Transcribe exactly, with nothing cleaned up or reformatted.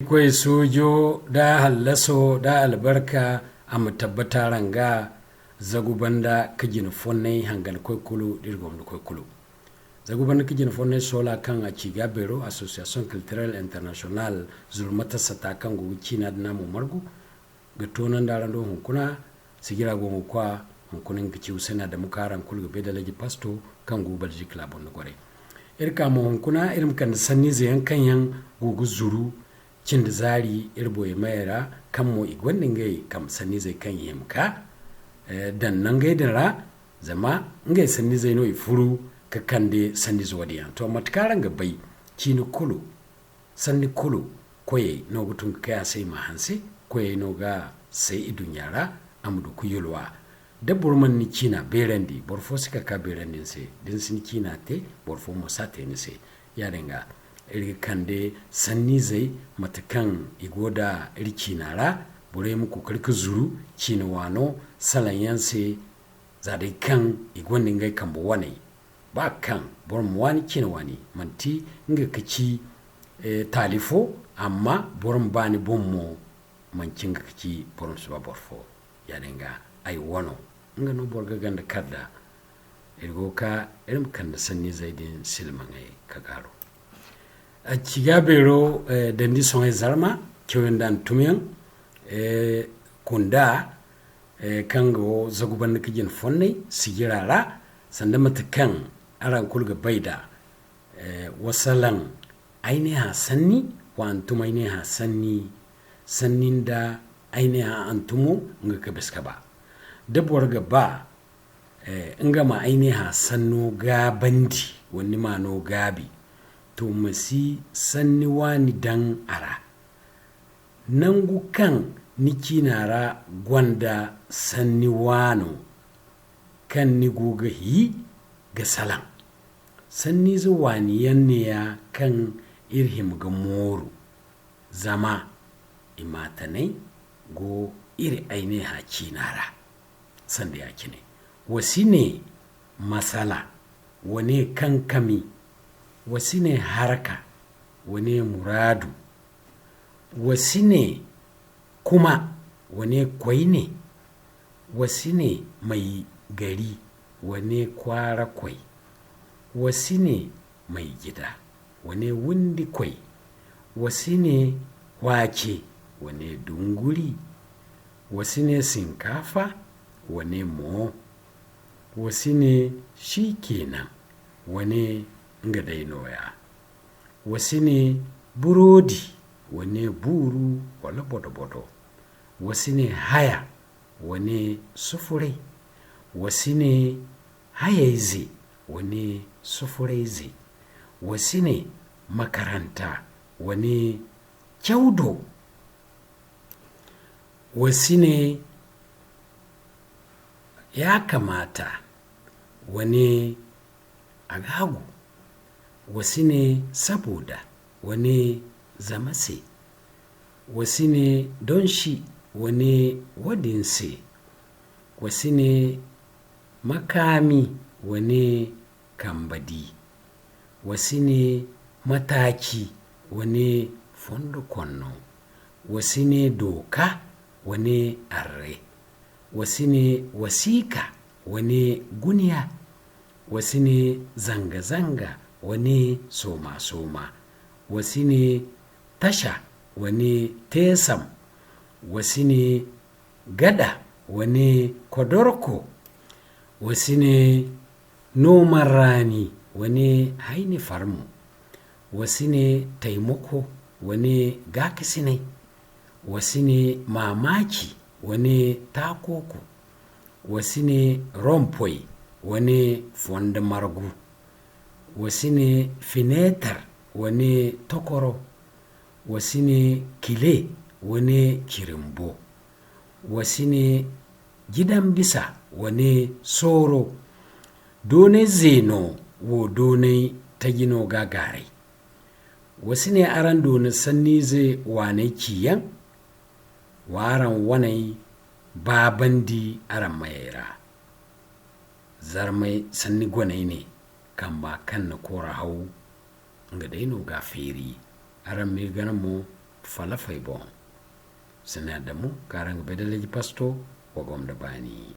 Irkoy suujo da hallaso da albarka a ma tabbata araŋ ga, zagu banda ka jina fonnay hangan koy kulu da iri gomni koy kulu. Zagu banda ka jina fonnay soola kaŋ a ci ga beero, Association Culturelle Internationale, zulmata sata kaŋ go ga ciina din a mo margu ga toonandi araŋ do hunkuna. Sijira go ga kwa hunkuna, nga ga ci Hussein Adamu kaŋ araŋ kulu ga bay da Laji Pasto kaŋ go Belgique laabo nda goray. Iri ka mo hunkuna, iri ma kande sanniize yaŋ kaŋ yaŋ go ga zuru cindi zaari iri boyey mayey ra, kaŋ mo i gonda ngey kambe sanniizey kaŋ i hima ka, eh, daŋ nangey din ra, zama ngey sanniizey no i furu ka kande sanniize wo-din yaŋ. To, mate kaŋ araŋ ga bay, ciini kulu, sanni kulu, koyey no ga tun ga kay a se i ma hanse, koyey no ga say iduɲɲa ra, a ma du ka yulwa. Da boro mana ni ciina beerandi, boro fo si ka ka beerandi ni se. Da ni si ni ciina te, boro fo mo si a te ni se. Yaadin ga, iri ga kande sanniizey, mate kaŋ i go da iri ciina ra, borey ma kookari ka zuru ciina waano salaŋ yaŋ se, za day kaŋ i gonda ngey kambe waney. Ba kaŋ boro ma waani ciina waani, manti nga ka ci, eh, taali fo, amma boro ma ba ni boŋ mo, manti nga ka ci boro ma si ba boro fo. Yaadin ga, ay wano, nga no boro ga ganda kar da. Iri go ka, iri ma kande sanniizey din silmaŋey ka gaaru. A ci ga beero, eh, dandi soŋay zarma, cawyaŋ da hantumyaŋ, eh, kunda, eh, kaŋ ga wo zagu banda ka jina fonnay sijira ra, sanda mate kaŋ araŋ kulu ga bay da, eh, wa salaŋ ay ne hã sanni, wa hantum ay ne hã sanni, sanni nda ay ne hã hantumo, nga ga bisa ka ba. Da boro ga ba, eh, nga ma ay ne hã sanno gaabandi, wala ni ma no gaabi, to, ma si sanni waani daŋ a ra. Nangu kaŋ ni ciina ra gonda sanni waano kaŋ ni go ga hi ga salaŋ. Sanniize waani yaŋ neeya kaŋ iri hima ga mooru, zama i maatanay go iri ay ne hã ciina ra. Sanda ya-cine, wa si ne masala, wa ne kankami, wa si ne haraka, wa ne muraadu, wa si ne kuma, wa ne koyne, wa si ne may gari, wa ne kwaara koy, wa si ne may jida, wa ne windi koy, wa si ne kwaace, wa ne dunguri, wa si ne sinkaafa, wa ne mo, wa si ne shi kenan, wa ne nga day nooya, wa si ne buroodi, wa ne buuru wala bodo-bodo, wa si ne haya, wa ne sufuray, wa si ne hayayze, wa ne sufurayze, wa si ne makaranta, wa ne cawdo, wa si ne ya kamata, wa ne a ga hagu, wa si ne saboda, wa ne zama se, wa si ne don shi, wa ne wo-din se, wa si ne makaami, wa ne kamba di, wa si ne mataaci, wa ne fondo konno, wa si ne dooka, wa ne arre, wa si ne wasiika, wa ne guniya, wa si ne zanga-zanga, wa ne sooma-sooma, wa si ne tasha, wa ne teesam, wa si ne gada, wa ne kodorko, wa si ne nooman raani, wa ne hayni farmo, wa si ne taymako, wa ne gaakasinay, wa si ne maamaaci, wa ne taakooko, wa si ne rompoy, wa ne fondo margu, wa si ne fineetar, wa ne tokoro, wa si ne kile, wa ne cirimbo, wa si ne jidan bisa, wa ne sooro. Doonay zeeno wo doonay taji no ga gaaray. Wa si ne araŋ doona sanniize waaney ciyaŋ, wa araŋ waney baabandi araŋ mayey ra. Zarmay sanni goney ne, kamba kaŋ na kooro haw, nga day no ga a feeri. Araŋ m'iri gana mo, falafay boŋ. Sina da mo kaaraŋ ga bay da leji pasto wa gomda baani.